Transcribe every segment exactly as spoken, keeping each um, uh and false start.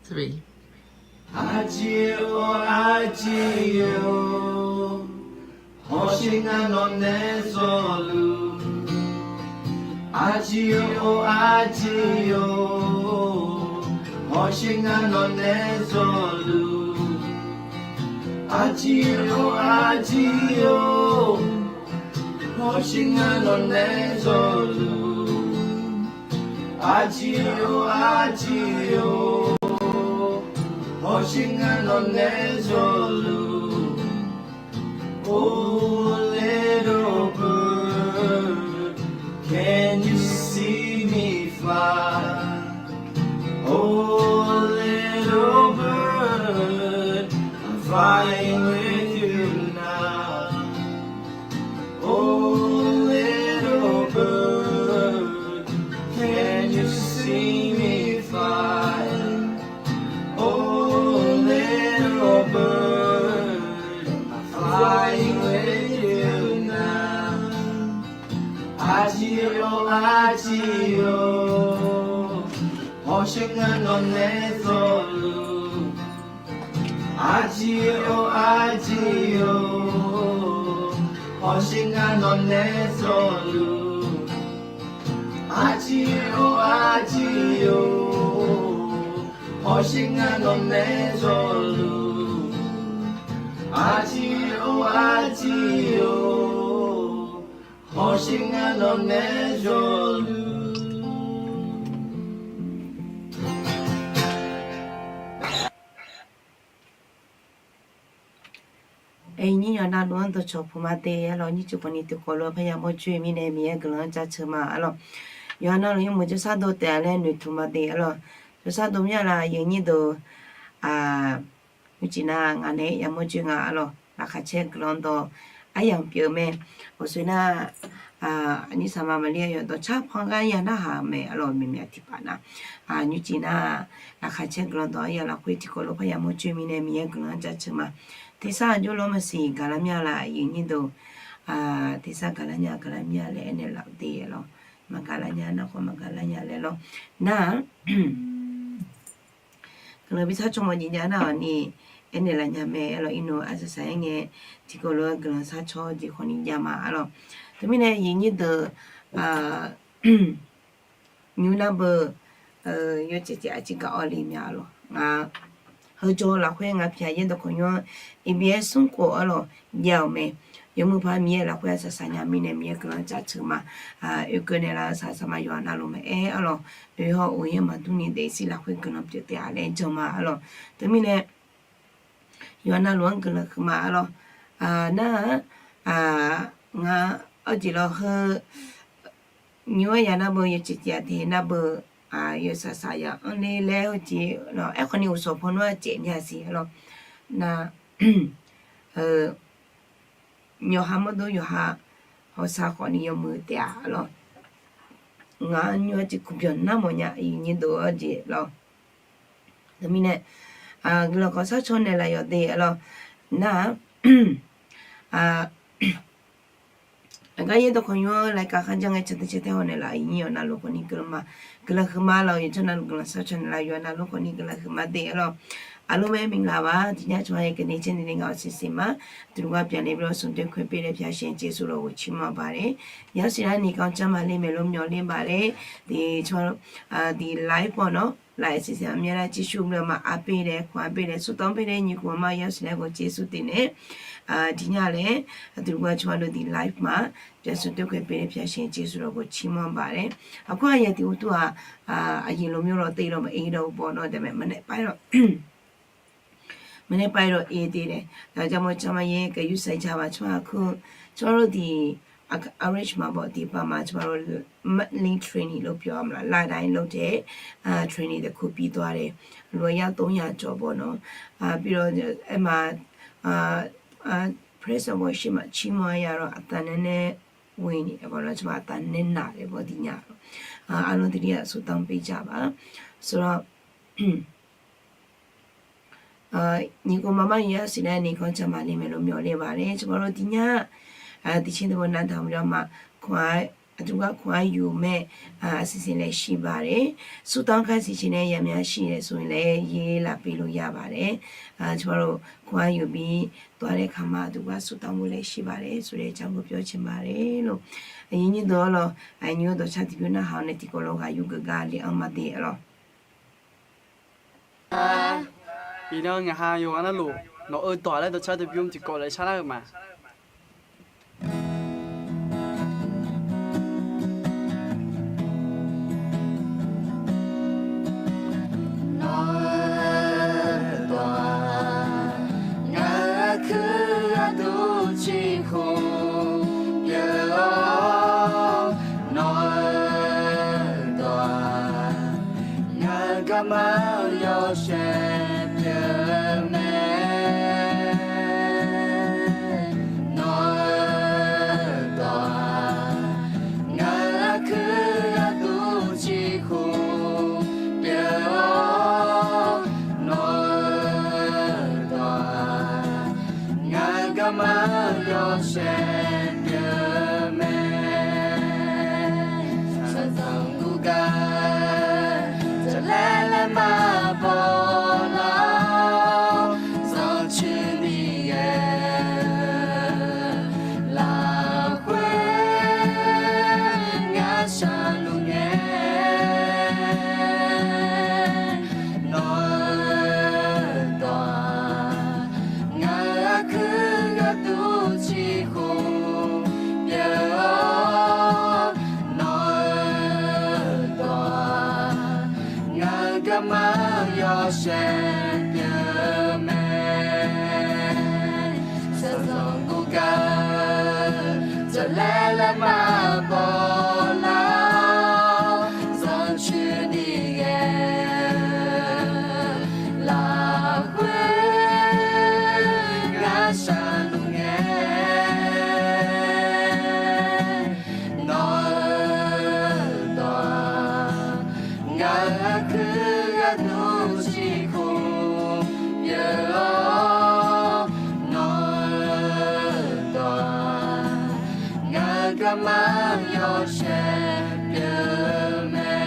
Three. Arjir-or arjir-or, hawsher ngar nawq nae zawluf. Arjir-or arjir-or, hawsher ngar nawq nae zawluf. Arjir-or arjir-or, hawsher ngar nawq nae zawluf. Arjir-or arjir-or, hawsher ngar nawq nae zawluf. Oh little bird, can you see me fly? Oh little bird, I'm flying with you now. Oh little bird, can you see me fly? Oh little bird, I'm flying with you now. Arjir-or arjir-or, hawsher ngar nawq nae zawluf. Arjir-or arjir-or, hawsher ngar nawq nae zawluf. Arjir-or arjir-or, hawsher ngar nawq nae zawluf. Arjir-or arjir-or, hawsher ngar nawq nae zawluf. Aqnyir yawqha navluf-anr dawqcawq puq ma de arlawq. Nyir cuf khawf ni tiqkawv lof-aer parya mawr coer mirnae Miqyaer guiqlanq-anr jaceuq ma arlawq. Yawqha navluf yawmuiq jawrshar dov taef-a laer noeqtmq ma de arlawq. Jawrshar dov myanr laf aqyuif aqnyir deuq, nymrcif nar ngaq naeq-aer yamawr coer nga arlawq. Laqkhaq caer guiqlanq dawq aryamq pyeuf-eu mae. Awqsoeq nar, aqnyir saqma maqlir-a yawqdawq tsar panq gar ya narhaq-eu mae arlawq. Maeqnaeq tiqpav nar, nymrcif nar, laqkhaq caer guiqlanq dawq aryamq lafkhoer tiqkawv lof parya mawr coer mirnae Miqyaer guiqlanq-anr jaceuq ma. Tersar aqjox lawr maqsiq gaqlar mya laf aqyuif aqnyir deuq, tersar gaqlar nya gaqlar mya laer aernaeq laf-eu de arlawq. Maqgaqlar nya nar khawf maqgaqlar nya laer lawr. Nar-aq, guiqlanq bi sar caw mawf jeq jav nar-awq ni, aernaeq laf nya mae arlawq. Irnov arsaq saq-aer ngae, tiqkawv lof-aer guiqlanq sar caw-eu jeq khawf ni jav ma arlawq. Teumirnae aqyuif aqnyir deuq, nymr nar beu, yawtsef tiq aqciv gaq-awr le mya arlawq. Ngaq heujawr lafkhoer ngaq pyaq yaerdawq khawqnymr-anr iqbyaer smr khof arlawq jav-euq mae. Yawmuiq paq Miqyaer lafkhoer arsaq saq nya mirnae Miqyaer guiqlanq jaceuq ma. Oekeuv naeqlaf-eu saq saqma yawqha navluf maqaer arlawq. Oe hawr-eu yaer maqdur ni daefzir lafkhoer guiqlanq pyeuf taef-a laer jan ma arlawq. Teumirnae yawqha navluf-anr guiqlanq huiqma arlawq. Nar-aq, ngar arjeq lawr heu nymr-aer ya nar beu yawtsef tiq aqdui nar beu, yawsaq saq ya anr ler laer heujeq lawr aerkhawf ni uqsawq paw nmr-aq caef nya siq arlawq. Nar, yawqha mawrdo yawqha hawsav khawf ni yawmuiq taef-a arlawq. Ngaq-anr nymr-aer jeq kuqbyanq nar mawf nya aqyuif aqnyir deuq-awr jeq lawr. Teumirnae guiqlanq khawf sar caw naeqlaf yawq de arlawq. Nar-aq, aqgar yaerdawq khawqnymr-anr laika kharjanr ngae canteu caer tae haw naeqlaf aqyuif aqnyir yawqha navluf khawf ni guiqlanq ma, guiqlanq huiqma lawq. Yawqha navluf guiqlanq sar caw naeqlaf yawqha navluf khawf ni guiqlanq huiqma de arlawq. Aqlmr mae minglav-a tiqnyar cawq-a yaqkeuv ni caer ni ni ngaq-awq siqsiq ma. Duqluqghaq byaqnaeq bi lawr smq doer khoer pyeuf laer pyaq sheuq-eu Jeqsur lafkhoer ciqmanq baq le. Yawshuif nar ni kanr car ma le maeqlo myawq le baq le. Tiq cawq, tiq live pawnaw laf-aer siqsiq-a myav lar Jeqsur myav ma arper laer khof arper laer smrtanq arper laer nyiq khof ma yawshuif nar gawq Jeqsur teunae tiqnyar laer, duqluqghaq cawq-a dov tiq live ma. Pyaq smq doer khoer pyeuf laer pyaq sheuq-eu Jeqsur lafkhoer ciqmanq baq le. Aqkar aqyuif tiq uqtur-aq, aqyuif lawmyawr lawr te lawr maqaer dawr-eu bawq nawr taef mae maqnaeq pav-aer lawr maqnaeq pav-aer lawr-eu te laer. Daq jamaw camayaer kaeqyursaq jabaq tsawrhaq kur, tsawrhaq tiq arrange maqbaw tiqpav ma tsawrhaq link training lof pyawq-a maqlaq lar dav-aer lof taef-aer training taef kur bi dawr-a le. Lof-aer yar tov yar cawq bawq nawr, bi lawr aer ma, praise and worship maqcir mawr-a ya lawr aqda nae nae ghoe ni aer bawq lawr tsawrhaq aqda nae naq laer bawq tiqnyar lawr. Arlawr tiqli-aq smrtanq pyeuf jabaq sawr lawr. Nyiq khof ma mar yawshuif nar ni kanr car ma le maeqlo myawq le baq le tsawrhaq lawr tiqnyar tiqcir deuq bawq nav daq mq yawr ma. Khof-aer အတူက ခွန်အားယူ မဲ့ အစီအစဉ်လည်း ရှိပါတယ်။ ဆုတောင်းခန်း စီစဉ်နေရ များရှိတယ်ဆိုရင်လည်း ရေးလာပေးလို့ရပါတယ်။ ကျွန်တော်တို့ ခွန်အားယူပြီး သွားတဲ့အခါမှာ အတူက ဆုတောင်းဖို့လည်း ရှိပါတယ်ဆိုတဲ့အကြောင်းကို ပြောချင်ပါတယ်လို့။ အရင်ညွှန်းတော့လီၤ, အညွှန်းတော့ ချားတပြုနာ်ဟောင်းနဲ့ တီကော်လောက ယူကဂါလီအမတေအလီၤ. အံၤဒီး ငါဟါယိုဝ် အနၢ်လူၤ nawq-eu dawq laer dawqcar dawqbymr tiqkawv laer shar lar-eu ma. Nawq-eu dawq-aq, ngaq-euq aqkuir gharduq ciqkhmq pyeuf-awr, nawq-eu dawq-aq, ngaq-euq garma-eu yawshaef pyeuf mae. Nawq-eu dawq-aq, ngaq-euq aqkuir gharduq ciqkhmq pyeuf-awr, nawq-eu dawq-aq, ngaq-euq garma-eu yawshaef pyeuf mae. Shaqzanq guvgar jaqlaer laer maqbaw lar-awr, zanrcuir ni ghae-eu lafkhoer ngar shaqluf ngae. Nawq-eu dawq-aq, ngaq-euq aqkuir gharduq ciqkhmq pyeuf-awr, nawq-eu dawq-aq, ngaq-euq garma-eu yawshaef pyeuf mae. Shaqzanq guvgar jaqlaer laer maqbaw lar-awr, zanrcuir ni ghae-eu lafkhoer ngar shaqluf ngae. Nawq-eu dawq-aq, ngaq-euq aqkuir gharduq ciqkhmq pyeuf-awr, nawq-eu dawq-aq, ngaq-euq garma yawshaef pyeuf mae.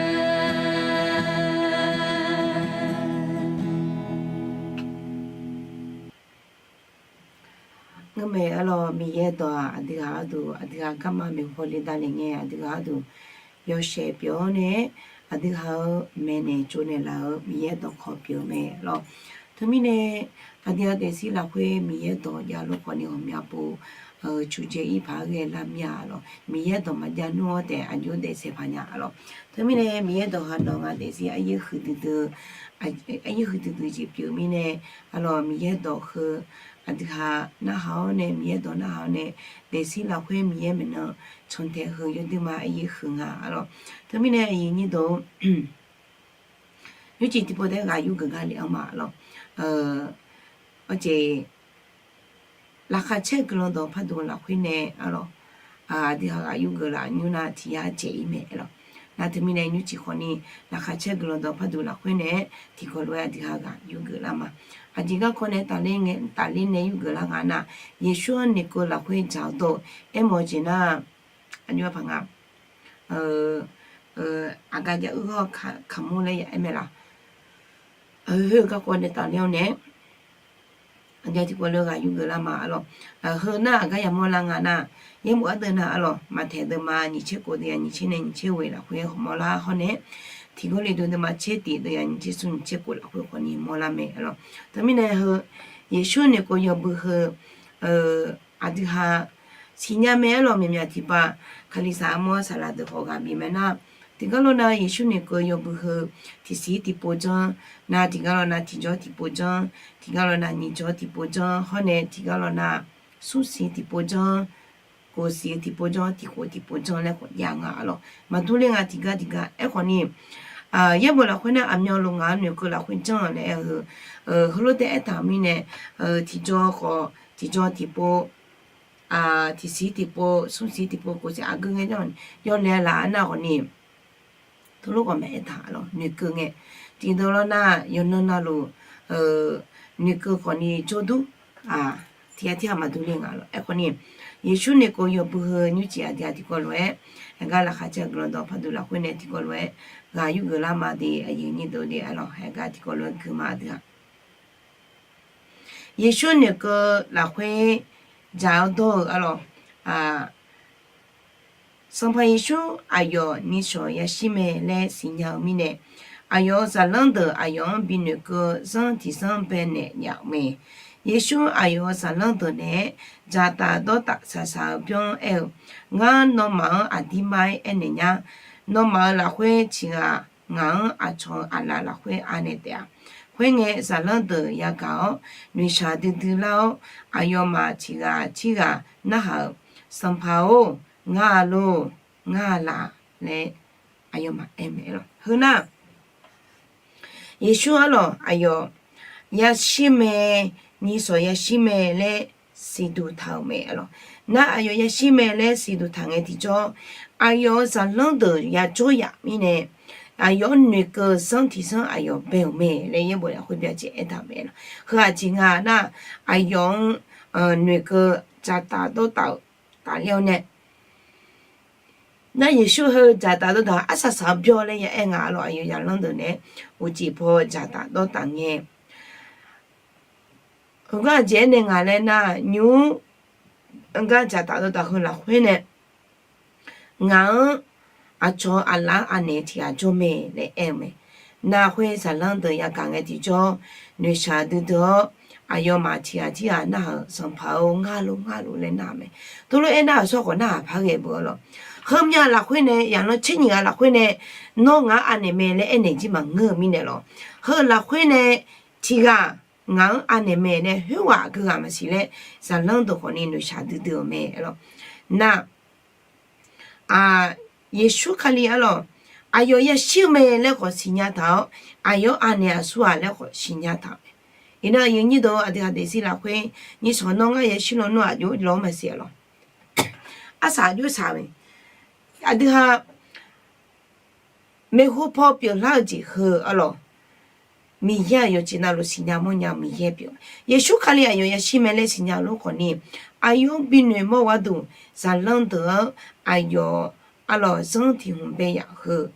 Ngeurmae arlawr, Miqyaer dawq-aq, aqdui ghaq gharduq aqdui ghaq garma maeqhu paw le davle ngae, aqdui ghaq gharduq yawshaef pyeuf-awr nae, aqdui ghaq-eu maeqnaeq tsovnaeq laf-eu Miqyaer dawqkawq pyeuf-eu mae lawr. Teumirnae aqdui ghaq daefzir lafkhoer Miqyaer dawq javluf khawfni ghawqmya pov cuqdzae ir paq-aer ghae lar mir-a lawr. Miqyaer dawq maqjav nmr-awr taef aqjox daefsaef paq nya lawr. Teumirnae Miqyaer dawq haq dawq nga daefzir aryaer huiqdui dui, aryaer huiqdui dui jeq pyeuf mirnae, arlawr Miqyaer dawq heu aqdui ghaq narhaq-awr nae, Miqyaer dawq narhaq-awr nae, daefzir lafkhoer Miqyaer maeqnan cantae heu yawduima aryaer huiq nga lawr. Teumirnae aqyuif nyir dawq-eu nymrcif tiqpov taef-aer ghaq yurgeuf gar le-anr ma lawr. Awqjeq laqkhaq caer guiqlanq dawq pardmq lafkhoer nae arlawr, aqdui ghaq ghaq yurgeuf laf nymr nar tiq yar dzaeq ir mae lawr. Nar teumirnae nymrcif khawfni laqkhaq caer guiqlanq dawq pardmq lafkhoer nae-aer tiqkawv lof-aer aqdui ghaq ghaq yurgeuf lar ma. Aqjeq garkawv nae tafler nae yurgeuf lar nga nar, Yeqsur-anr noeqkeuv lafkhoer dzaq-eu dawr-eu aermawf-eu jeq nar, aqjox paq nga, aqgaf jav uir hawr kaqmur laer ya aer mae laf. Aqgeu heu-eu garkawv nae tafler-awr nae-aer aqjeq tiqkawv lof-aer ghaq yurgeuf lar ma arlawr. Heu nar aqgar yamawr lar nga nar, yaerbof ardeuv nar arlawr, Maqtaeq deuvma nyiq tser kof deuv ya nyiq tser nae nyiq tser ghoeq lafkhoer hawmawr lar hawr nae, Tiqgawrle deuv deuvma tser tif deuv ya nyiq tser smr nyiq tser kof lafkhoer khawfni mawr lar mae arlawr. Teumirnae heu Yeqsur noeqkeuv yawbui heu aqdui ghaq siqnya mae arlawr. Myaqmyaq tiqpav kalizaq armawr saqlaq deuq khawf ghaq bif mae nar, tiqgar lawr nav Yeqsur noeqkeuv yawbui heu tiqsiq tiqpov janr, nav tiqgar lawr nav tiqjawr tiqpov janr, tiqgar lawr nav nyiq jawr tiqpov janr hawr nae tiqgar lawr nav smr siq tiqpov janr, kof siq tiqpov janr, tiqkhof tiqpov janr laer khawf jav nga arlawr. Maqdur ler nga tiqgar tiqgar. Aerkhawfni yaerbof lafkhoer nar aqmyanluf ngaq-anr noeqkeuv lafkhoer janr-eu laer aer-eu, heulof taef aertaq-euq mirnae, tiqjawr khawf tiqjawr tiqpov, tiqsiq tiqpov, smr siq tiqpov, kof siq aqgeu ngae janr-eu ni yawlaeq laf-aer nar khawfni, teulof khawf mae aertaq lawr noeqkeuv ngae. Tiqdeuq lawr nar yawqnan navluf noeqkeuv khawfni jawrdur tiq ghaq tiq ghaq maqdur ler nga lawr. Aerkhawfni Yeqsur noeqkeuv yawbui heu nymrcif aqdui-aq tiqkawv lof-aer, haegar laqkhaq caer guiqlanq dawq pardui lafkhoer nae tiqkawv lof-aer ghaq yurgeuf lar ma de, aqyuif aqnyir deuq de arlawq, haegar tiqkawv lof-aer guiqma aqdui-aq. Yeqsur noeqkeuv lafkhoer dzaq-awr dawr-eu arlawq, Sanqpaq Yeqsur aqyawf nishawq yashir mae laer siqnya-eu mirnae, aqyawf-euq zaqlanr deuq aqyawf-anr binoeqkeuv zanr tiq zanr baenaeq yaf-euq mae. Yeqsur aqyawf-euq zaqlanr deuq naeq-aer dzaqtaf dawrtaf shaqshaq-eu byanr aer-eu, Ngar nawmaf-anr aqdirmar-aer aernaeq nya. Nawmaf-euq lafkhoer tiq ghaq ngaq-anr aqcawq-eu aqlaf lafkhoer anaeq taef-a. Khoerngae, zaqlanr deuq yagaq-awr, noeqshaq duidui lar-awr, aqyawfmaf tiq ghaq tirghaq narhaq-euq, Sanqpaq-or, ngar-a lor, ngar-a laq laer aqyawfmaf aer mae arlawq. Heu nar, Yeqsur arlawq aqyawf yashir mae, nishawq yashir mae laer siqduq taq-euq mae arlawq. Nar aqyawf yashir mae laer siqduq taq ngae tiqjawr, aqyawf-euq zaqlanr deuq yajawr yaf mirnae, aqyawf-anr noeqkeuv zanr tiq zanr aqyawf bae-euq mae laer yaerbof lafkhoer byacaev aertaq-euq mae arlawq. Heu aqjeq nga nar, aqyawf-anr noeqkeuv dzaqtaf dawrtaf-euq tafler-awr nae, nar Yeqsur heu dzaqtaf dawrtaf-eu arsaq saq-awr byawr laer ya aer nga arlawq. Aqyawf zaqlanr deuq naeq-aer uqcif paw dzaqtaf dawrtaf ngae, heugar aqjeq aernaeq nga laer nar, nymr gar dzaqtaf dawrtaf heu lafkhoer nae ngaq-anr aqcawq-eu aqlaf-anr anaeq tiq ghaq jawr mae laer aer-eu mae. Nar khoer zaqlanr deuq yagaq ngae tiqjawr, noeqshaq duidui-awr, aqyawfmaf tiq ghaq tirghaq narhaq-euq, Sanqpaq-or, ngar lor, ngar lor laer nar-euq mae. Teulof aernar, aqsur khawf narhaq paq ghae beu arlawq. Heumya lafkhoer nae, yaqlanr tser nyiq ghaq lafkhoer nae, Nawr ngaq-anr anaeq mae laer aernaeq jir maqngeur-eu mirnae lawq. Heu lafkhoer nae tiq ghaq ngaq-anr anaeq mae nae khoerghaq aqgeu ghaq maqsiq laer, zaqlanr deuq khawfni noeqshaq duidui-euq mae arlawq. Nar Yeqsur Kali arlawq, aqyawf yashir-eu mae laer khawf siqnya taq-awr, aqyawf-anr anaeq aqsur-aq laer khawf siqnya taq-euq mae. Iqnan aqyuif aqnyir deuq, aqdui ha daefzir lafkhoer, nyiq shawq nawr ngar yashir lawnmr-aq jov-aer lawr maqsiq arlawq. Arsaq jov saq-eu mae. Aqdui ha maeqhu paw pyeuflar-eu jeq heu arlawq, Miqyaer-aq yawqjeq navluf siqnya mawrnya-eu Miqyaer pyeuf. Yeqsur Kali aqyawf yashir mae laer siqnya lof khawfni, aqyawf-anr binoeq mawr gharduq, zaqlanr deuq-anr aqyawf arlawq zanr tiq hmq bae yaf heu,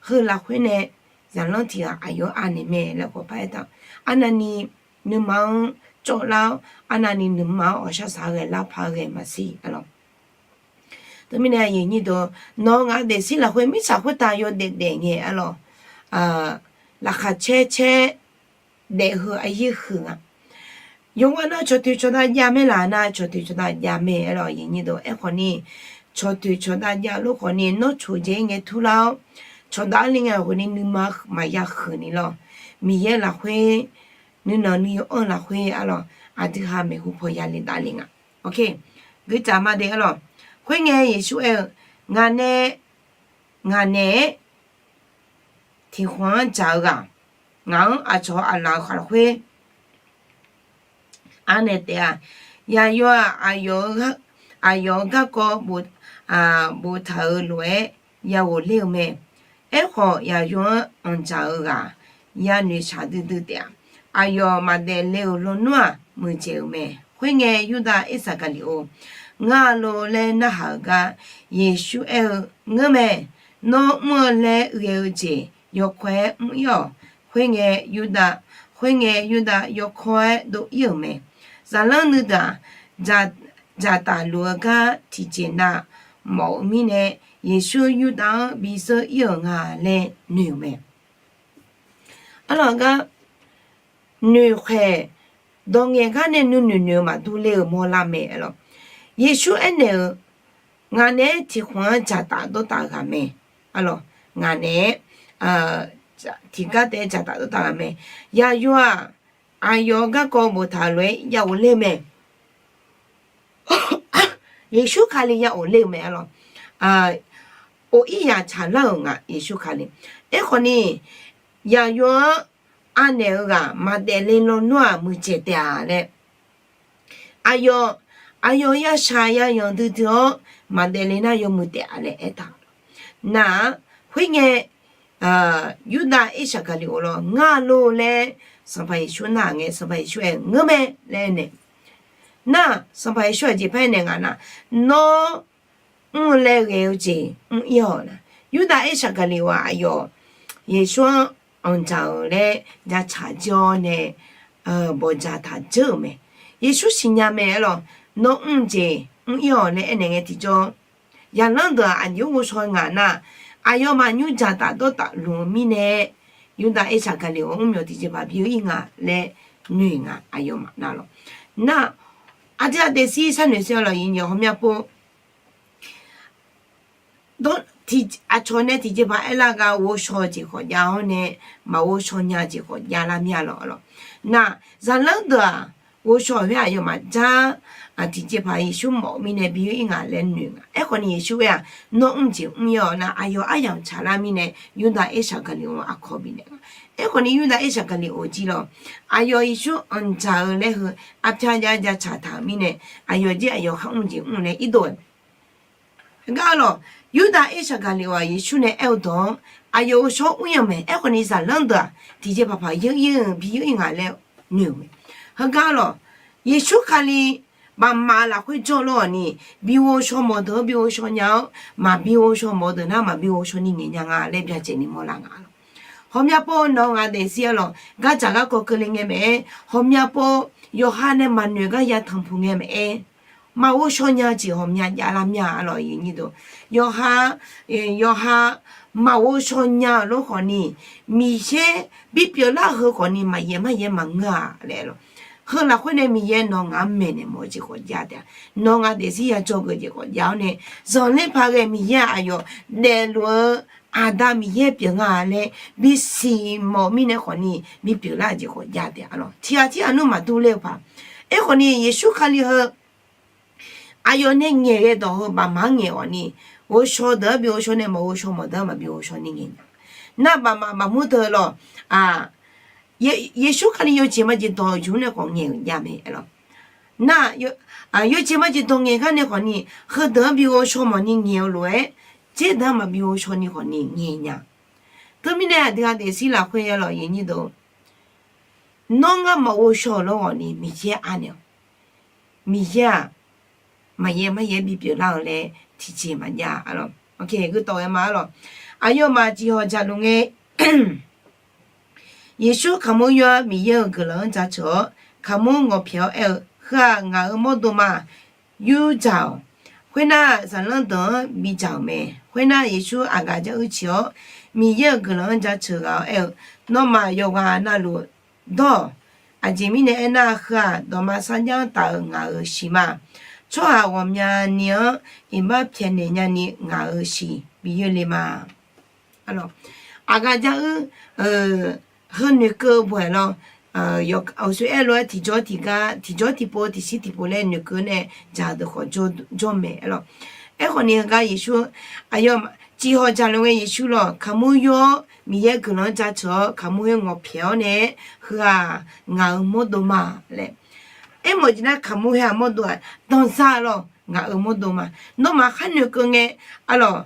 heu lafkhoer nae zaqlanr tiq ghaq aqyawf-anr anaeq mae laer khawf par aertaq-euq. Arnavni nuima-anr cawvlar-awr, arnavni nuima-anr ghawqshaq shaq-eu ghae lar paq-eu ghae maqsiq arlawq. Teumirnae aqyuif aqnyir deuq, nawq-eu ngaq-eu daefzir lafkhoer mirtsaq khoertav yawdaef daef ngae arlawq, laqkhaq caer caer daef heu aqyaer huiq nga. Yawqghaq nar cawqtoeq cawqdav jav mae laq nar, cawqtoeq cawqdav jav mae arlawq. Aqyuif aqnyir deuq, aerkhawfni cawqtoeq cawqdav jav lof khawfni nawr coqdzae ngae turlar-awr, cawqdav-anr le ngae khawfni nuima maqya huiq ni lawq. Miqyaer lafkhoer, nuinanq nuiyanr-anr lafkhoer arlawq, aqdui ha maeqhu paw ya le dav le nga. Gui tsaf ma de arlawq. Khoerngae Yeqsur aer-eu, Ngaq nae, ngaq naeq-aer tiq khmq-anr dzaq-eu ghaq, ngaq-anr aqcawq-eu aqlaf-eu khaq lafkhoer anaeq taef-a. Yaqyawf-aq, aqyawf-eu garkawv boftaq-euq lof-aer ya ghofler-eu mae. Aerkhawf, yaqyawf-anr anqdzaq-eu ghaq ya noeqshaq duidui taef-a. Aqyawf maqdaef le-euq lawnmr-aq, muiqdzaeq-euq mae. Khoerngae, Yurdav Irsaqgaqliqov, Ngar lor laer narhaq-eu gar Yeqsur aer-eu, Ngeur mae. Nawr mr-eu laer ghae-eu jeq yawkawr-aer mr-ir-awq. Khoerngae, Yurdav, khoerngae Yurdav yawkawr-aer dov-ir-euq mae. Zaqlanr nuideuq-aq, dzaqtaf luf-eu gar tiqjeq nav mawf-eu mirnae, Yeqsur Yurdav-anr bizeur-ir-euq nga laer noeq-euq mae. Arlawq gar noeqkhaeq dawq ngaeq gar nae nuinoeq noeq-eu maqdur ler-eu mawrlar mae arlawq. Yeqsur aernaeq-euq, Ngaq naeq-aer tiq khmq-anr dzaqtaf dawrtaf-eu ghaq mae. Arlawq, ngaq naeq-aer tiqgar taef-aer dzaqtaf dawrtaf ghaq mae. Yaqyawf-aq, aqyawf-eu garkawv boftaq-euq lof-aer ya ghofler-eu mae. Yeqsur Kali ya ghofler-eu mae arlawq. Of ir yaq tsaqlar-euq nga Yeqsur Kali. Aerkhawfni, yaqyawf-anr anaeq-eu ghaq maqdaef le lawnmr-aq muiqdzaeq taef-a laer, aqyawf, aqyawf ya shaq ya yanq duidui-awr maqdaef le nar yawmuiq taef-a laer aertaq-euq. Nar-aq, khoerngae, Yurdav Irsaqgaqliqov lawr, Ngar lor laer Sanqpaq Yeqsur narhaq ngae, Sanqpaq Yeqsur aer-eu, Ngeur mae laer nae Nar, Sanqpaq Yeqsur aqjeq par aernaeq nga nar, nawr mr-eu laer ghae-eu jeq mr-ir-awq nar. Yurdav Irsaqgaqliqoq-aq aqyawf Yeqsur-anr anqdzaq-eu laer jacaq jir-awr nae, bawqdzaq taq dzeur-euq mae. Yeqsur siqnya mae aerlawq, nawr mr-eu jeq mr-ir-awq laer aernaeq ngae tiqjawr, zaqlanr deuq-aq aqjox ghovshaw ngaq nar, aqyawfmaf nymrjaq taf dawrtaf luf-eu mirnae, Yurdav Irsaqgaqliqoq mrmyawf tiqjeqpaq bi-eu ir nga laer noeq nga aqyawfmaf nar lawq. Nar, aqdui-aq daefzir sharnoeq sher-awr lawq, iqnyaf hawmya pov aqcawq nae tiqjeqpaq aerlar gar ghovshaw-eu jeq khawf jav-awr nae, maq ghovshaw nya-eu jeq khawf javlar mir-a lawq. Nar, zaqlanr deuq-aq ghovshaw khoer aqyawfmaf jar tiqjeqpaq Yeqsur mawf-eu mirnae bi-eu ir nga laer noeq nga. Aerkhawf ni Yeqsur aer-aq, nawr mr jeq mr-ir-awq nar, aqyawf aryamq tsaqlar mirnae Yurdav Irsaqgaqliqoq aqkawq bifnaeq nga. Aerkhawf ni Yurdav Irsaqgaqliqoq jir lawq, aqyawf Yeqsur anqdzaq-eu laer heu arpyar jav jacaq taq-euq mirnae, aqyawf jir aqyawf khar mr jeq mr laer irdov-aer mae. Heugar lawq, Yurdav Irsaqgaqliqoq-aq Yeqsur nae aer-eu dawq-anr aqyawf ghovshaw mr-ir-eu mae. Aerkhawf ni zaqlanr deuq-aq tiqjeqpaq paq yeur ir-eu bi yeur ir nga laer noeq-eu mae. Heugar lawq, Yeqsur Kali baqmaf-eu lafkhoer jawrluf-awq ni, bi ghovshaw mawf deuq-anr bi ghovshaw nya-awr, maqbi ghovshaw mawf-eu deuq nar maqbi ghovshaw ni ngaeq nya nga laer byacaevni mawrlar nga lawq. Hawmya pov nawq-eu ngaq daefzir-a lawq, gardzaq garkawv keuvle ngae mae-aer, hawmya pov yawqha nae maqnoeq gar ya tanqpuq ngae mae-aer, maq ghovshaw nya-eu jeq ghawqmya javlar mir-a lawq. Yawqha, yawqha maq ghovshaw nya-euq lof khawf ni, Miqyaer bipyeuf lar-eu heu khawf ni maqyaef maryaef maqngeur-a laer lawq. Heu lafkhoer nae Miqyaer nawq ngaq-anr maeqnaeq mawf-eu jeq khawf jav taef-a. Nawq ngaq daefzir ya dzawgeuf jeq khawf jav-awr nae, zanqler paq ghae Miqyaer-aq aqyawf daefluf-eu Aqda Miqyaer pyeuf nga laer bisiq mawf-eu mirnae khawf ni bipyeuf lar-eu jeq khawf jav taef-a lawq. Tiqghaq tirghaq nmr maqdur ler-eu paq. Aerkhawf ni Yeqsur Kali heu aqyawf nae ngaeqghae dawq heu baqmaf-anr ngaeq-awq ni, ghovshaw deuq-anr bi ghovshaw nae maqghovshaw mawf deuq-anr maqbi ghovshaw ni ngaeq nya. Nar baqmaf maqmur deuq lawq, Yeqsur Kali yawjeq majeq dawq-eu jmq nae khawf ngaeq-euq jav mae lawq. Nar, yawjeq majeq dawq ngaeq gar nae khawf ni, heudeuq-anr bi ghovshaw mawf ni ngaeq-eu lof-aer, dzer deuq-anr maqbi ghovshaw ni khawf ni ngaeq nya. Teumirnae aqdui-aq daefzir lafkhoer-a lawq, nawr ngar maq ghovshaw-euq lawrghawq ni Miqyaer anaeq-awq. Miqyaer-aq maqyaer maryaer bipyeuf lar-eu laer tiqjeq maqjav-a lawq. Gheutawf ghae ma-a lawq. Aqyawfmaf ciqhawq dzaqluf ngae, Yeqsur kaqmur yur-awr Miqyaer-euq guiqlanq-anr jaceuq-awr, kaqmur ngawqpyaeq-awr aer-eu, Heu-aq, ngaq-euq mawrdo ma. Yur dzaq-awq. Khoernar, zaqlanr deuq-anr bidzaq-euq mae. Khoernar, Yeqsur aqgaf jar uir ciq-awr, Miqyaer-euq guiqlanq-anr jaceuq ghaq-awr aer-eu, Nawmaf yawqghaq navluf dawr-awq. Aqjeq mirnae aernar, heu-aq, dawqma sarjar taf-eu ngaq-euq shiq ma. Tsawrhaq ghawqmyani-anr iqbax pyaeqnaeq nyani ngaq-euq shiq bi yoerle ma. Aqgaf jar uir heu noeqkeuv baw-aer lawr, awqshoe aer lof-aer tiqjawr tiqgar tiqjawr tiqpov tiqshir tiqpov laer noeqkeuv nae dzaq-eu deuq khawf jawr mae-a lawq. Aerkhawf ni heugar Yeqsur aqyawf ciqhawq dzaqluf ngae Yeqsur lawq, kaqmur yur-awr Miqyaer guiqlanq-anr jaceuq-awr kaqmur khoer ngawqpyaeq-awr nae, Heu-aq, ngaq-euq mawrdo ma laer aermawf jeq nar, kaqmur khoer-aq mawrdo-aq danzar lawq, ngaq-euq mawrdo ma. Nawmaf khar noeqkeuv ngae, a lawq,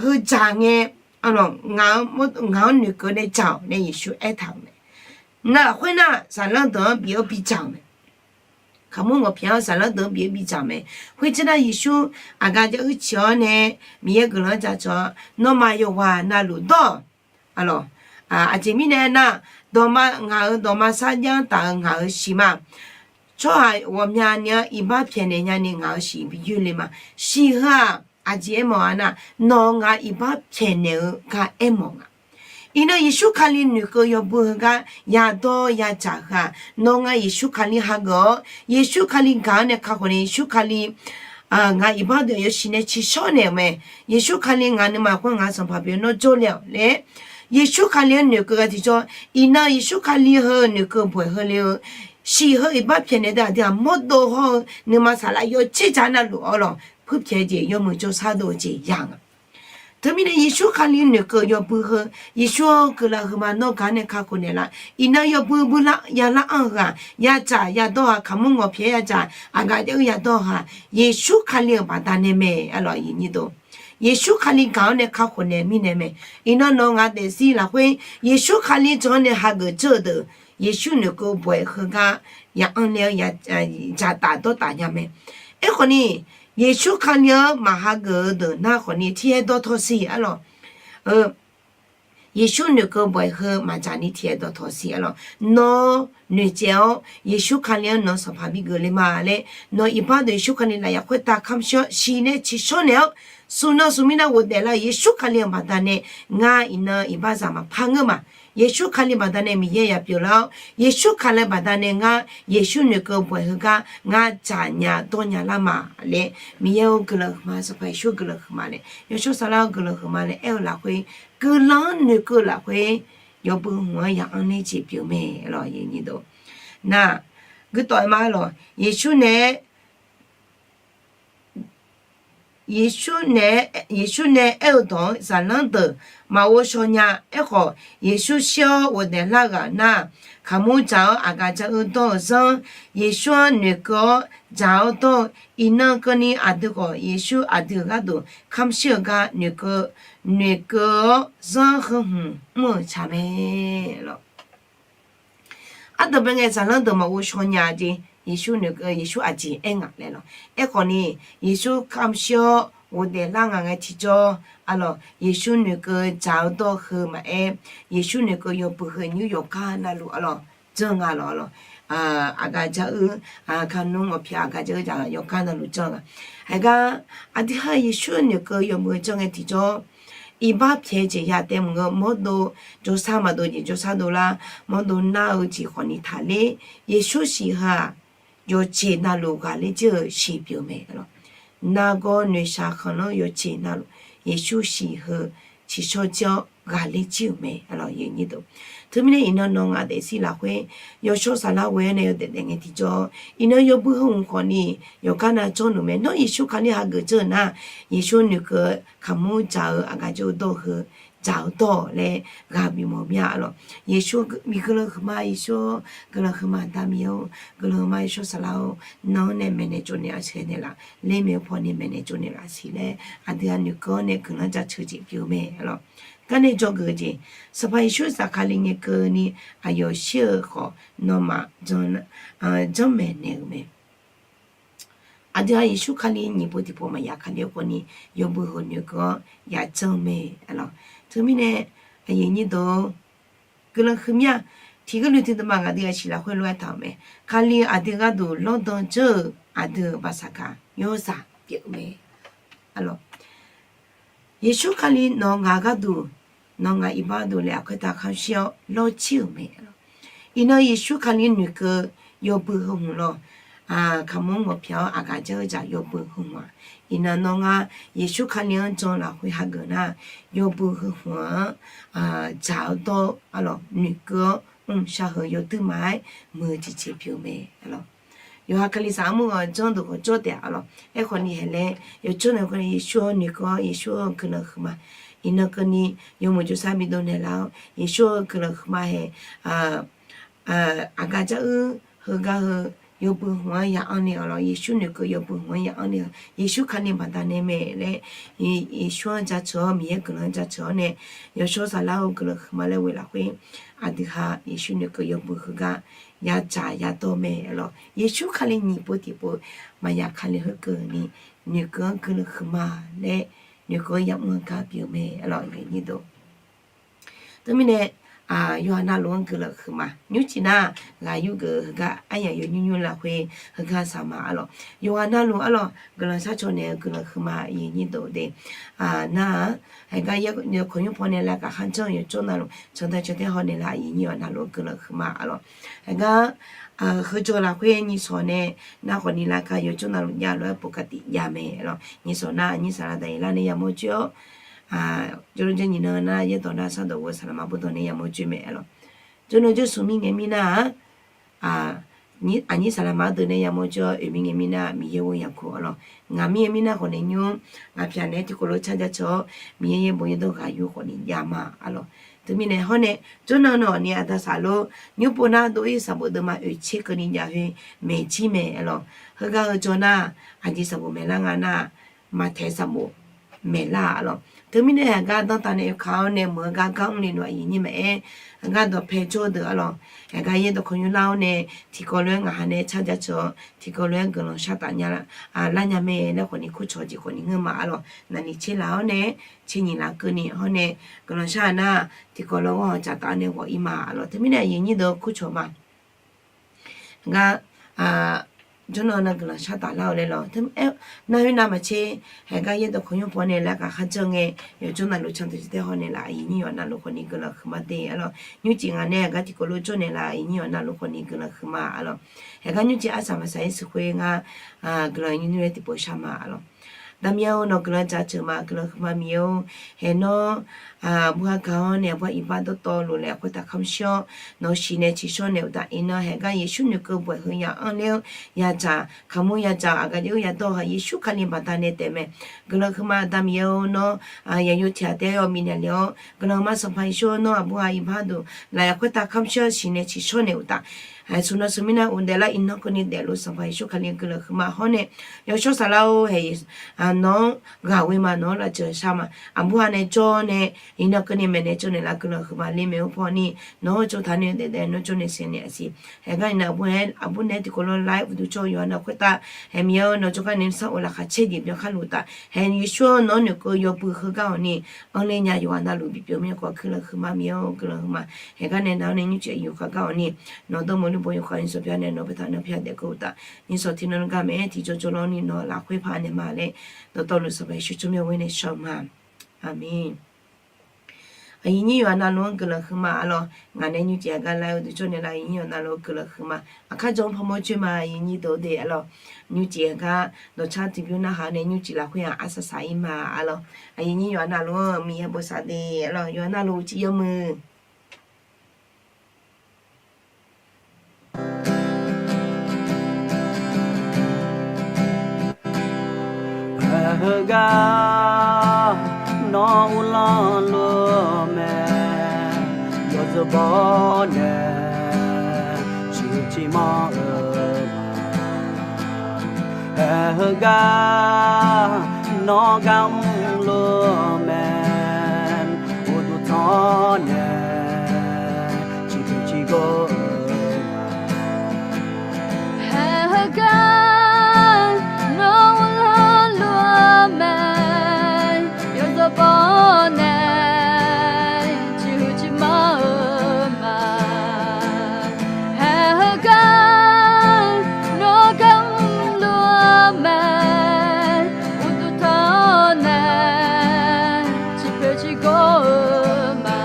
heu dzaq ngae, a lawq, ngaq-anr noeqkeuv nae dzaq-awq laer Yeqsur aertaq-euq mae. Nar khoernar, zaqlanr deuq-anr bif-awr bidzaq-euq mae. Kaqmur ngawqpyaeq-awr zaqlanr deuq-anr bif-awr bidzaq-euq mae. Khoerjanr nar Yeqsur aqgaf jar uir ciq-awr nae, Miqyaer guiqlanq-anr jaceuq-awr, Nawmaf yawqghaq navluf dawr-awq. A lawq, aqjeq mirnae aernar, dawqma ngaq-euq dawqma sarjar taf-eu ngaq-euq shiq ma. Tsawrhaq ghawqmyani-anr iqbax pyaeqnaeq nyani ngaq-euq shiq bi yoerle ma. Shiq heu-aq, aqjeq aermawf-a nar, nawq-euq ngaq iqbax pyaeqnaeq-eu gar aermawf nga. Iqnan Yeqsur Kali noeqkeuv yawbui heugar yadawr yadzaq heu-aq, nawq-euq ngaq Yeqsur Kali hageuf-awr, Yeqsur Kali gaq-awr nae kakhof nae Yeqsur Kali ngaq iqbax deuq yawshiq nae ciqshawr naeq-euq mae. Yeqsur Kali ngaq nuima khoer ngaq-euq Sanqpaq pyeuf nawr jawrle-awq laer, Yeqsur Kali-anr noeqkeuv gar tiqjawr, iqnan Yeqsur Kali heu noeqkeuv baw-aer heule-eu, shiq heu iqbax pyaeqnaeq deuq aqdui-aq mawrdo hawr-eu nuima saqlaq yawtsir dzaq navluf-awr lawq, puirpyaeq-eu jeq yawmuiq jawrshar dov-eu jeq ya nga. Teumirnae Yeqsur Kali noeqkeuv yawbui heu, Yeqsur-or, guiqlanq huiqma nawr gaq-awr nae kakhof naeq lar. Iqnan yawbui builar yalar anr-eu ghaq, yadzaq yadawr ghaq, kaqmur ngawqpyaeq yadzaq, aqgaf jar uir yadawr ghaq, Yeqsur Kali-euq baqdanae mae. Yeqsur Kali gaq-awr nae kakhof naeq mirnae mae. Iqnan nawq-eu ngaq daefzir lafkhoer Yeqsur Kali jan-awr nae hageuf dzeur-eu deuq Yeqsur noeqkeuv bawaeq heugar ya anr le-awr dzaqtaf dawrtaf nya mae. Aerkhawfni, Yeqsur Kali-anr maqhageuf-eu deuq nar khawfni tirhaer dawr tawr siq arlawq. Yeqsur noeqkeuv bawaeq heu maqdzaq ni tirhaer dawr tawr siq arlawq. Nawr noeqtsaev-awr Yeqsur Kali-anr nawq-eu sanqpaq bigeuf le ma laer, nawq iqbax deuq Yeqsur Kali lafyaq khoertav kamq shir-awr siqnaeq tsiqshawr naeq-awr, smq nan smq mirnav ghofdaef lar-euq Yeqsur Kali-euq baqdanae ngar iqnan iqbaxzaq maqpar ngeur ma. Yeqsur Kali baqdanae Miqyaer yaq pyeuflar-awr, Yeqsur Kali baqdanae ngar Yeqsur noeqkeuv bawaeq heugar ngar dzaqnya dawrnya lar ma laer, Miqyaer-eu guiqlanq huiqma, Sanqpaq Yeqsur guiqlanq huiqma laer, yawshawr saflar-eu guiqlanq huiqma laer aer-eu lafkhoer, guiqlanq-anr noeqkeuv lafkhoer yawbui hmq-anr ya anr ler jeq pyeuf mae lawq. Nar, guirdawv-aer ma lawq. Yeqsur nae Yeqsur nae, Yeqsur nae aer-eu dawq-anr zaqlanr deuq maqghov shaw nya. Aerkhawf, Yeqsur shir-awr ghofdaef lar-eu ghaq nar, kaqmur dzaq-awr aqgaf dzaq-eu dawr-eu zanr, Yeqsur-anr noeqkeuv-awr dzaq-awr dawr-eu iqnan keuvni aqdui khawf Yeqsur aqdui-euq gharduq kamq shir-eu gar noeqkeuv, noeqkeuv-awr zanr heu hmq mr-euq tsaq mae lawq. Ardanqbae ngae zaqlanr deuq maqghov shaw nya jeq, Yeqsur noeqkeuv, Yeqsur aqjeq aer ngaq laer lawq. Aerkhawfni, Yeqsur kamq shir-awr ghofdaef lar ngaq ngae tiqjawr arlawq, Yeqsur noeqkeuv dzaq-eu dawr heu maqaer, Yeqsur noeqkeuv yawbui heu nymr yawqgar navluf arlawq janr nga lawq arlawq. Aqgaf dzaq-eu, kaqnmr ngawqpyaq aqgaf dzaq-eu dzaq yawqgar navluf janr nga. Haigar, aqdui ha Yeqsur noeqkeuv yawbui heu janr ngae tiqjawr, iqbax pyaeq jeq ya taef mq-eu mawrdov, jawrsar maqdov jeq jawrsar dovlar, mawrdov nar-eu jeq khawfni taqler, Yeqsur siq heu-aq, yawqjeq navluf ghaqler jir-eu siq pyeuf-eu mae. Nargawr noeqshaq khanqlanr yawqjeq navluf Yeqsur siq heu tsiqshawr jir-awr ghaqler jir-euq mae. Teumirnae iqnan nawq ngaq daefzir lafkhoer, yawshawr saflar ghoe-awr nae yawdaef daef ngae tiqjawr, iqnan yawbui heu hmq khawfni yawqgar nav janrluf mae. Nawr Yeqsur Kali hageuf dzeur-eu nar, Yeqsur noeqkeuv kaqmur dzaq-eu aqgaf dzaq-eu dawr heu dzaq-eu dawr laer ghaq bimawf mir-a arlawq. Yeqsur bi guiqlanq huiqma, Yeqsur guiqlanq huiqma, Aqda Miqyaer-or, guiqlanq huiqma, yawshawr saflar-or, nan-anr nae maeqnaeq tsovnaeq-a siq naeqlaf, lermaeq-eu pawnae maeqnaeq tsovnaeq laf siq laer aqdui-aq noeqkeuv-awr nae guiqlanq jaceuq jeq pyeuf-eu mae arlawq. Garnae dzawgeuf-eu jeq, Sanqpaq Yeqsur zafkali ngae keuvni aqyawf shir-eu khawf nawmaf janrmaeq naeq-euq mae. Aqdui-aq Yeqsur Kali nyiq pov tiqpov maqya Kali-eu khawfni yawbui heu noeqkeuv-awr ya janr-eu mae arlawq. Teumirnae aqyuif aqnyir deuq-or, guiqlanq huiqmya, tiqghaq luf tiqdawq ma ngaq dui-aq siq lafkhoer lof-aer taq-euq mae. Kali aqdui gharduq lawrdan dzeur-euq aqdui-euq baqsaqkaq yawrzaq pyeuf-eu mae arlawq. Yeqsur Kali nawq ngaq gharduq, nawq ngaq iqbax duq laer aqkhoertav kamq shir-awr lawr jir-euq mae. Iqnan Yeqsur Kali noeqkeuv yawbui heu hmq lawr, kaqmur ngawqpyaq-awr aqgaf dzaq-eu dzaq yawbui heu hmq-aq, iqnan nawr ngar Yeqsur Kali-anr jan lafkhoer hageuf nar, yawbui heu hmq-anr dzaq-awr dawr-eu arlawq, noeqkeuv-awr mqshaq heu yawduir ma-aer muiq-eu tiqjeq pyeuf-eu mae arlawq. Yawqha Kalisaq armur ghawq janr deuq khawf jawr taef arlawq. Aerkhawfni haeq laer yawjawr nae khawfni Yeqsur-anr noeqkeuv-awr Yeqsur-anr guiqlanq huiqma, iqnan keuvni yawmuiq jawrshar bidov naeqlaf-awr Yeqsur-anr guiqlanq huiqma haeq aqgaf dzaq-eu heugar heu yawbui hmq-anr ya anr nae arlawq, Yeqsur noeqkeuv yawbui hmq-anr ya anr nae-eu Yeqsur Kali baqdanae mae laer Yeqsur-anr jaceuq-awr Miqyaer guiqlanq-anr jaceuq-awr nae yawshawr saflar-eu guiqlanq huiqma laer ghoe lafkhoer aqdui ha Yeqsur noeqkeuv yawbui heugar yadzaq yadawr mae arlawq. Yeqsur Kali nyiq pov tiqpov maqya Kali khoerkeuvni noeqkeuv-anr guiqlanq huiqma laer noeqkeuv-anr yamr-eu gar pyeuf-eu mae arlawq. Teumirnae yawqha navluf-anr guiqlanq huiqma, nymrcif nar ghaq yurgeuf-eu heugar aryamq yawnymr nymr lafkhoer heugar saqma arlawq. Yawqha navluf arlawq guiqlanq sharcaw naeq-eu guiqlanq huiqma aqyuif aqnyir deuq de. Nar-aq, heugar yawkawq nymr pawnae lavkaq kharjanr-eu yawjawr navluf cantae cantae haw naeqlaf aqyuif aqnyir-awq navluf-anr guiqlanq huiqma arlawq. Heugar heujawr lafkhoer nyiq sawq nae nar khawfni lavkaq yawjawr navluf jav lof-aer pov kaqtif jav mae arlawq. Nyiq sawq nar aqnyir saqlaq daqyeq lar nae yamawr coer-awr, jawrluf jawr nyiq nan nar yaerdawq nar sardawq ghoe saqlaq ma bawrdawq nae yamawr coer mae arlawq. Jawrnan jawrshmq mirngae mirnar-aq, aqnyir saqlaq ma-anr deuq nae yamawr coer-awr, oeq mirngae mirnar Miqyaer ghoe yaqkhof arlawq. Ngaq mirngae mirnar khawf nae nymr, ngaq pyaq naeq-aer tiqkawv lof car jaceuq-awr Miqyaer yaerbof yaerdawr ghaq yur khawfni jav ma arlawq. Teumirnae hawr nae jawrnan nawq ni aqda saqlor nymr pov nar dov-ir sanqbof deuvma oeq tser keuvni jav khoer maeq jir mae arlawq. Heugar heu jawr nar aqjeq sanqbof maeqlar nga nar, maqtaeq sanqbof maeqlar-aq arlawq. Teumirnae haeqgar danrtav nae yawkaq-awr nae meuq-eu gar gar mrle luf aqyuif nyir maqaer, haeqgar dawqpae jawr-eu deuq arlawq, haeqgar yaer dawqkawq nymr lar-awr nae, tiqkawv lof-aer ngaq ha nae car ja ceuq-awr, tiqkawv lof-aer guiqlanq shar taf nya lar nya mae laer khawfni kurcawq jeq khawfni ngeur ma arlawq. Naqniq tser laf-awr nae, tser nyiq laf keuvni hawr nae, guiqlanq shar-eu nar, tiqkawv lof-aer ghanrhawq dzaqtaf-awr nae ghawq-ir ma arlawq. Teumirnae aqyuif nyir deuq kurcawq ma. Haeqgar jawrnan nav guiqlanq shar taf lar-eu laer lawq. Nar khoer navmaqtser, haeqgar yaer dawqkawq nymr paw nae laer ghaq kharjanr ngae, yawqjawr navluf can tiq taer haw naeqlaf aqyuif nyir yawqha navluf khawfni guiqlanq huiqma de arlawq. Nymrcif ngaq nae haeqgar tiqkawv lof jawr naeqlaf aqyuif nyir yawqha navluf khawfni guiqlanq huiqma arlawq. Haeqgar nymrcif arsaq maqsaq-ir siq khoer ngar, guiqlanq nymr nymr-aer tiqpov shar ma arlawq. Daqmiq-eu nawq guiqlanq jaceuq ma, guiqlanq huiqma Miqyaer-or. Haeq nawr, aqbur-a gaq-awr nae aqbur-a iqbax dawrtawvluf laef khoertav kamq shir-awr, nawq-eu siqnaeq ciqshawr naeq uqtaf iqnan haeqgar Yeqsur noeqkeuv baw-euq heu ya anr ler-awr, yadzaq kaqmur yadzaq-awq aqgaf jav-eu yadawr-eu ha Yeqsur Kali baqdanae taef mae. Guiqlanq huiqma Aqda Miqyaer-or, nawr yaqyo tiq ghaq taef-aer yawmir naeq le-awr, guiqlanq huiqma Sanqpaq Yeqsur-or, nawr aqbur-a iqbax duq laf ya khoertav kamq shir-awr siqnaeq ciqshawr naeq uqtaf, suqnan suqmirnav uqdaef lar iqnan keuvni daefluf Sanqpaq Yeqsur Kali guiqlanq huiqma hawr nae, yawshawr saflar-or, haeq nawq-anr ghaq ghoe ma, nawq-anr lavjeuq shar ma. Aqbur-a nae jawr nae, iqnan keuvni maeqnaeq tsovnaeq lar guiqlanq huiqma le maeq-awr pawni, nawq-anr tsovtaq nae daef daef nawr jawr nae siqnaeq aqsiq. Haeqgar iqnan aqbur nae tiqkawv lof-aer uqduq jawr-eu yawqha navluf khoertav, haeq Miqyaer-or, nawq jawrgar nae nuisar of laqkhaq caer jeq byanlar luf uqtaf, haeq Yeqsur-or, nawq-anr noeqkeuv yawbui heugar awqni, anr ler nya yawqha navluf bipyeuf mir-a khawf guiqlanq huiqma Miqyaer-or, guiqlanq huiqma. Haeqgar nae nawq-anr nae nymrcif aqyuif khaqgar awqni, nawq dawrmawq lur baw yawkhav nymrshawr bya nae nawq baetaq nar pyaer daefkeuv uqtaf, nymrshawr tiqnan gar maeq-aer tiqjawr jawr lawrni nawq lafkhoer paq naeq ma laer, dawqtawvluf Sanqpaq Yeqsur tsawrmyanr ghoer nae shar-eu ma. Aqmeq. Aqyuif nyir yawqha navluf-anr guiqlanq huiqma arlawq. Ngaq nae nymrcif aqgar lar-eu uqduq jawr naeq lar aqyuif nyir yawqha navluf-anr guiqlanq huiqma. Aqkar jawr-anr pawmawr coer ma aqyuif nyir deuq-eu de arlawq. Nymrcif aqgar dawqcar tiqbymr narhaq nae nymrcif lafkhoer-aq arsaq saq-ir ma arlawq. Aqyuif nyir yawqha navluf-anr Miqyaer bosav de arlawq. Yawqha navluf uqcif yawmuiq Aer heugar nawr uvlanr luf-eu mae, yawzeu baw nae ciqhuiq ciqmanr-eu ma. Aer heugar nawr gar mr luf-eu mae, uqduq tanr nae ciqhuiq ciqgor-eu ma. Aer heugar nawr uvlanr luf-eu mae, yawzeu baw nae ciqhuiq ciqmanr-eu ma. Aer heugar nawr gar mr luf-eu mae, uqduq tanr nae ciqpoeq ciqgor-eu ma.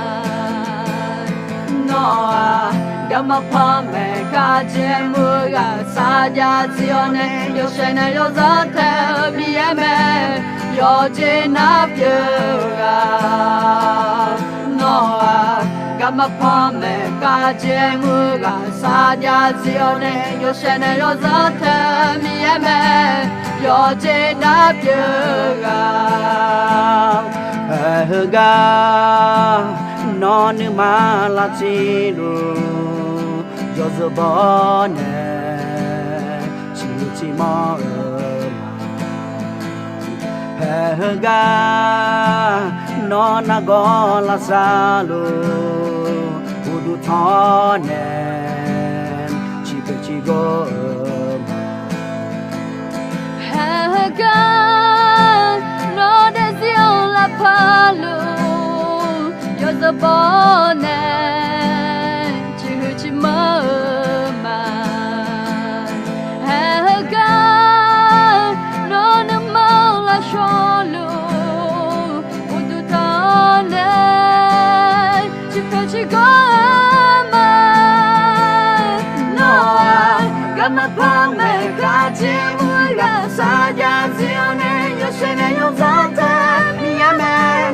Nawr-aq garma panmaeq kharjaer mur-eu ghaq sarjax zir-awr nae yawshaef nae yawzanr taef-eu Miqyaer mae, yawqjeq nar pyeuf-eu ghaq. Nawr-aq garma panmaeq kharjaer mur-eu ghaq sarjax zir-awr nae yawshaef nae yawzanr taef-eu Miqyaer mae, yawqjeq nar pyeuf-eu ghaq. Aer heugar nawr nuima lavtsiq luf, yawzeu baw nae ciqhuiq ciqmanr-eu ma. Aer heugar nawr nargawr lavsav luf, uqduq tanr nae ciqpoeq ciqgor-eu ma. Aer heugar nawr daefzir-anr lavpar luf, yawzeu baw nae ciqhuiq ciqmanr-eu ma. Aer heugar nawr nuima lavshawr luf, uqduq tanr nae ciqpoeq ciqgor-eu ma. Nawr-aq garma panmaeq kharjaer mur-eu ghaq sarjax zir-awr nae yawshaef nae yawzanr taef-eu Miqyaer mae,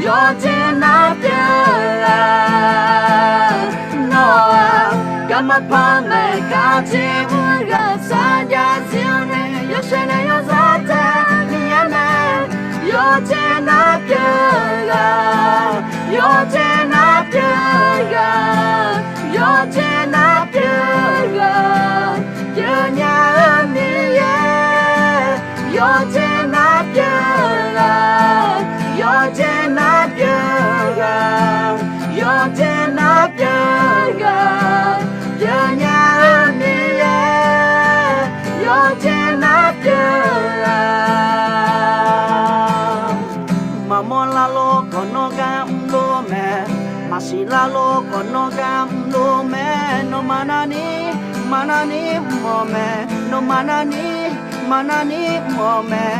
yawqjeq nar pyeuf-eu ghaq. Nawr-aq garma panmaeq kharjaer mur-eu ghaq sarjax zir-awr nae yawshaef nae yawzanr taef-eu Miqyaer mae, yawqjeq nar pyeuf-eu ghaq. Yawqjeq nar pyeuf-eu ghaq. Yawqjeq nar pyeuf-eu ghaq. Pyeufnya-eu Miqyaer, yawqjeq nar pyeuf-eu ghaq, yawqjeq nar pyeuf-eu ghaq, yawqjeq nar pyeuf-eu ghaq, pyeufnya-eu Miqyaer, yawqjeq nar pyeuf-eu ghaq. Maqmawr larlor khawf nawr gar mrluf-eu mae, maqsiq larlor khawf nawr gar mrluf-eu mae, nawmaf narni, maqnarni mr-awq mae, nawmaf narni, maqnarni mr-awq mae.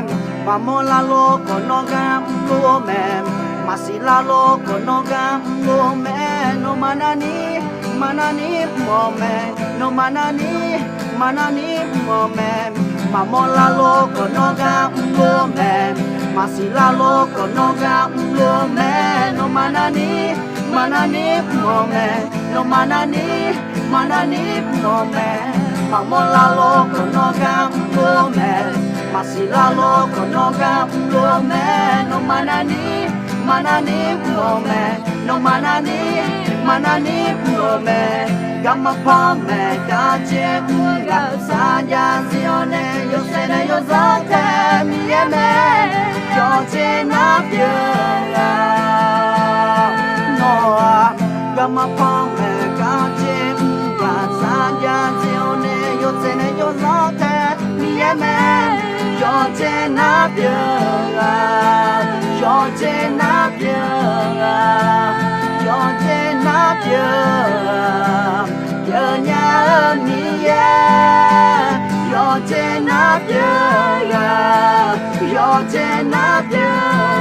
Maqmawr larlor khawf nawr gar mrluf-eu mae, maqsiq larlor khawf nawr gar mrluf-eu mae, nawmaf narni, maqnarni mr-awq mae, nawmaf narni, maqnarni mr-awq mae. Maqmawr larlor khawf nawr gar mrluf-eu mae, maqsiq larlor khawf nawr gar mrluf-eu mae, nawmaf narni, maqnarni mr-awq mae, nawmaf narni, maqnarni mr-awq mae. Maqmawr larlor khawf nawr gar mrluf-eu mae, maqsiq larlor khawf nawr gar mrluf-eu mae, nawmaf narni, maqnarni mr-awq mae, nawmaf narni, maqnarni mr-awq mae. Garma panmaeq gar caer mr ghaq, sarjax zif-awr nae yawshaef nae yawzanr tae Miqyaer mae, yawqjeq nar pyeuf-eu ghaq. Nawr-aq, garma panmaeq gar caer mr ghaq, sarjax zif-awr nae yawshaef nae yawzanr tae Miqyaer mae, yawqjeq nar pyeuf-eu ghaq, yawqjeq nar pyeuf-eu ghaq, yawqjeq nar pyeuf-eu ghaq, pyeufnya-eu Miqyaer, yawqjeq nar pyeuf-eu ghaq, yawqjeq nar pyeuf-eu